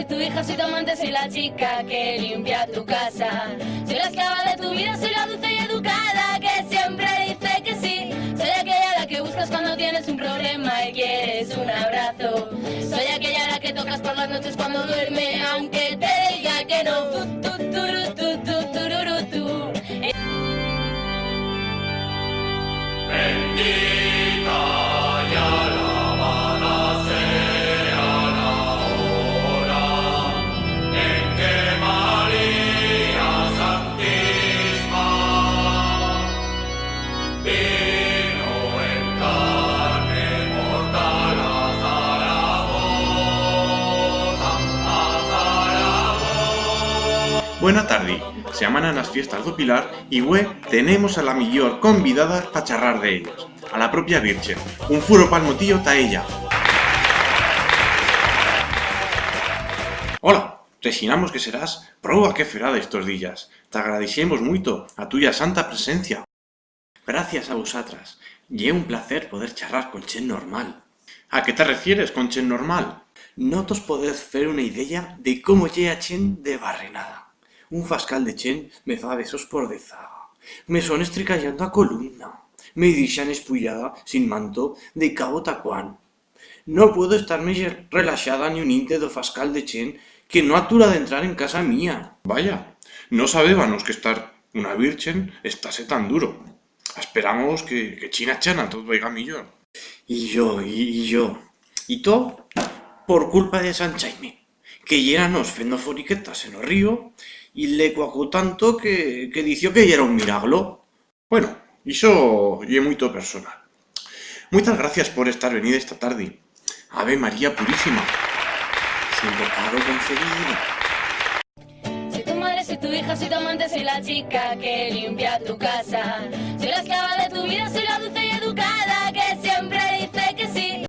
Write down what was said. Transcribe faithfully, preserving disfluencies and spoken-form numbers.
Tu hija, soy tu amante, soy la chica que limpia tu casa. Soy la esclava de tu vida, soy la dulce y educada que siempre dice que sí. Soy aquella a la que buscas cuando tienes un problema y quieres un abrazo. Soy aquella a la que tocas por las noches cuando duerme, aunque te diga que no. Tu, tu, turu, tu, tu, tururu, tu. Bendita y alabada sea la hora en que María Santísima vino en carne mortal a Zaragoza, a Zaragoza. Buena tardi. Se amanan as fiestas d'o Pilar y hue tenemos a la millor convidada pa charrar de ellas, a la propia Virchen. Un furo pa'l motillo ta ella. Hola, rechinamos que serás prou aqueferada estos días. T'agradeixemos muito a tuya santa presencia. Gracias a vusatras. Ye un placer poder charrar con chent normal. A qué te refieres con chent normal? No tos podez fer una ideya de cómo ye a chent de barrenada. Un fascal de chent me fa besos por dezaga. Me son estricallando a columna. Me dixan espullada, sin manto, de cabo ta cuan. No puedo estar mes relaxada ni un inte d'o fascal de chent que no atura d'entrar en casa mía. Vaya, no sabébanos que estar una virchen estase tan duro. Esperamos que, que china chana tot vaiga millor. Y yo, y, y yo. Y tot por culpa de Sant Chaime, que yera nos fendo foriquetas en o río y le cuacó tanto que, que dició que yera un miraglo. Bueno, ixo ye muito personal. Muitas gracias por estar venida esta tardi. Ave María Purísima. Sin pecado concebida. Soy tu madre, soy tu hija, soy tu amante, soy la chica que limpia tu casa. Soy la esclava de tu vida, soy